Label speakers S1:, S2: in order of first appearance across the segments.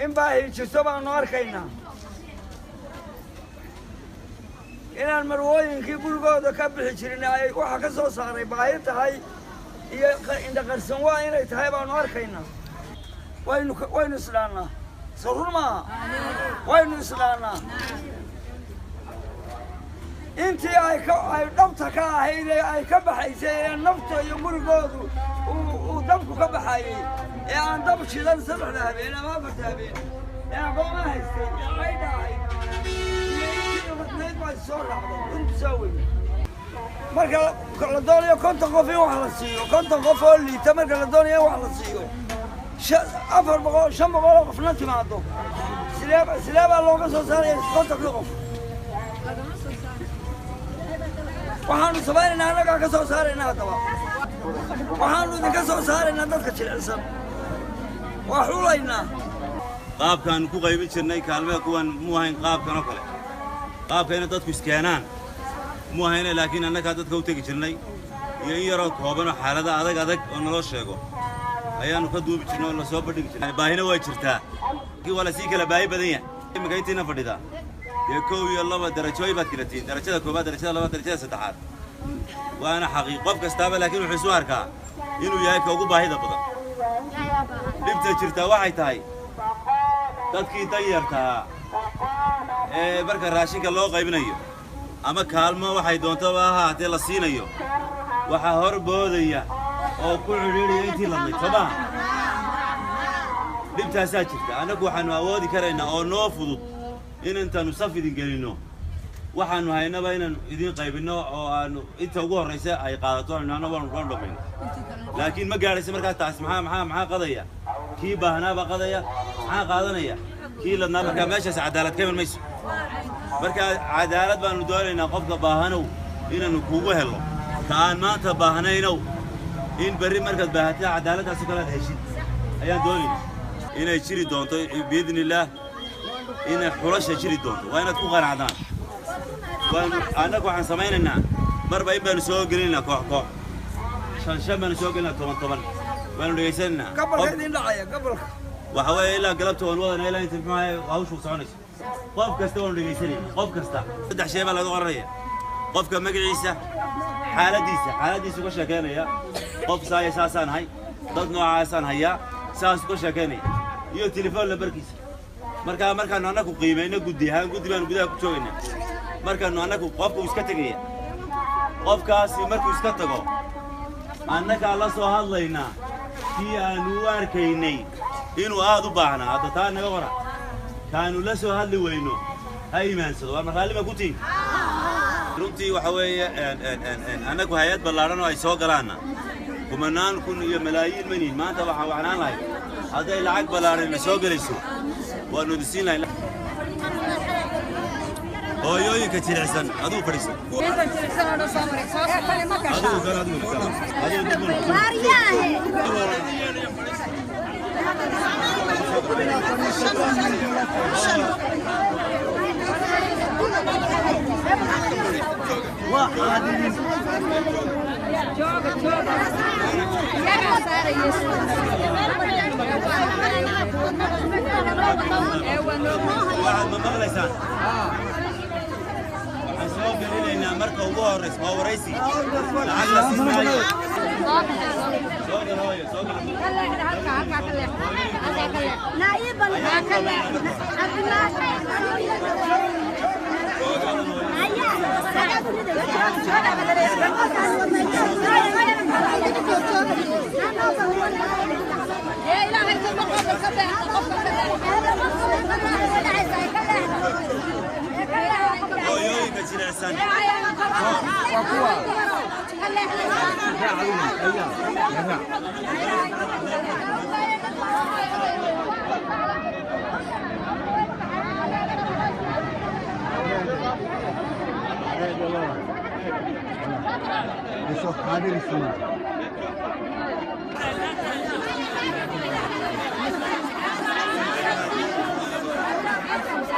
S1: In baahi jirto baanu arkaynaa. Inaan marwooyinkii gurigooda ka bixi jirin ay waxa ka soo saaray baahi tahay iyo indhaqarsan waa inay tahay baanu arkaynaa. Waynu isdhaannaa. Soo run maaha? Waynu isdhaannaa. Intii ay ka ay dhabta ka ahayd ee ay ka baxaysay ee nafta iyo gurigoodu uu dabku ka baxayay ee aan dab shidan 3 habeen ama 4 habeen ee aqooma haystay ee caydha ahayd iyo intii badnayd baa soo raacday runtu saa weye. Marka la doonayo 50 qof in wax la siiyo, 50 qof oo liita marka la doonayo in wax la siiyo, 400 500 oo qofna timaado, sidee baa looga soo saaraya 50 qof? Waxaanu samaynaynaa annagaa ka soo saaraynaa. Haddaba waxaanu idinka soo saaraynaa dadka jilicsan, waa xulaynaa.
S2: Qaabkaannu ku qaybin jirnay kaalmada kuwan muu ahayn qaabkan oo kale, qaabka inay dadku iskeenaan muu ahayne, laakiin annagaa dadka u tegi jirnay iyo in yaroo koobanoo xaalada adag adag oo naloo sheego ayaannu ka duubi jirnay oo la soo bandhigi jirnay. Baahina waa jirtaa, laakiin waa lasii kala baahi badan yahay. Iminka intiina fadhida dee 1 iyo 2 darajooy baad kala tihiin, darajada koowaad, darajada labaad, darajada saddexaad, waana xaqiiq qof kastaaba, laakiin wuxuu isu arkaa inuu yahay ka ugu baahida badan. Dhibta jirtaa waxay tahay dadkii danyartaa ee marka raashinka loo qaybinayo ama kaalmo waxay doontaba ha ahaatee la siinayo, waxaa hor boodaya oo ku cidhiidhaya intii ladnay, soo maaha? Dhibtaasaa jirta. Annagu waxaannu awoodi karaynaa oo noo fudud in intaannu saf idin gelinno waxaannu haynaba inaannu idiin qaybinno oo aanu inta ugu horraysa ay qaadato anna waanu dhammayno, laakiin ma gaadhaysa. Markaa taas maxaa maxaa maxaa qadaya? Kii baahnaaba qadaya. Maxaa qaadanaya? Kii ladnaa. Markaa meeshaas cadaalad ka iman mayso. Marka cadaalad baanu doonaynaa, qofka baahanow inaannu kugu hello, ka aan maanta baahnaynow in berri markaad baahatid cadaaladdaasoo kale aad heshid ayaan doonaynaa. Inay jiri doonto biidni illaah, inay xulasha jiri doonto, waa inaad ku qanacdaan. Waanu annagu waxaan samaynaynaa marba in baanu soo gelinaynaa koox koox, 5 5 baanu soo gelinaa, 10 10 baanu dhegaysanaynaa.
S1: Gabalka idin dhacaya gabalka
S2: waxa weeye ilaa galabta waan wadanaa, ilaa inta muxuu ahaye hawshu soconayso. Qof kasta waanu dhegaysanayna, qof kasta 3 shay baa laga qoranaya: qofka magaciisa, xaaladdiisa, xaaladdiisu ka sheekeynaya, qof saaya saasaan hay, dad noocaasaan hayaa, saasuu ka sheekeynaya, iyo telefoon lambarkiisa. Markaa markaanu annagu qiimayno guddi ahaan, guddi baanu gudaha ku joogaynaa, markaanu annagu qofku iska tegaya, qofkaasi markuu iska tago annagaa la soo hadlaynaa kii aanu u arkaynay inuu aad u baahnaa. Hadda taa naga qora, kaanu la soo hadli weyno ha iimaansado. Waa marraalli ma ku tihin? Runtii waxa weeye annagu hay-ad ballaadhan oo ay soo galaanna kumanaan kun iyo malaayiin manihin. Maanta waxaan wacnaan lahay hadday lacag ballaadhan na soo gelayso waanu idin siin lahay. Hooyooyinka jilicsan adigu fadhiiso, adigu kan, adigu kan, adigu dib u noqo. Waxaad ma maqlaysaan? Waxaan soo gelinaynaa marka ugu horraysa waa waraysi, lacag la siin maayo. Soo gal hooyo, soo gal. Hooyooyinka jilicsan.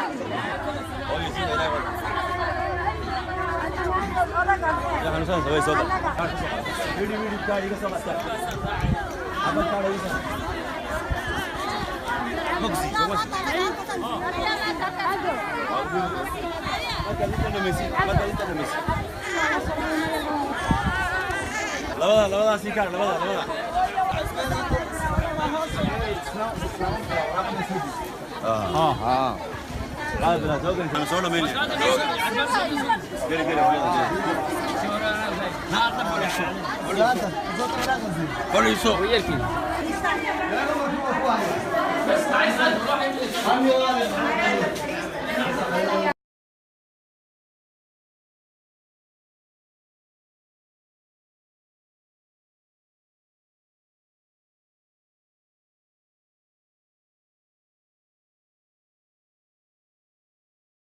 S2: Hooyo sida ilaahay yaa xanuunsanaysa way soo gal. Widhi widhi kaadh iga soo qaad, xabad kaadh iga soo. Labada, labada sii kaar, labada, labada. Soo dhamaynaya. Geli, geli.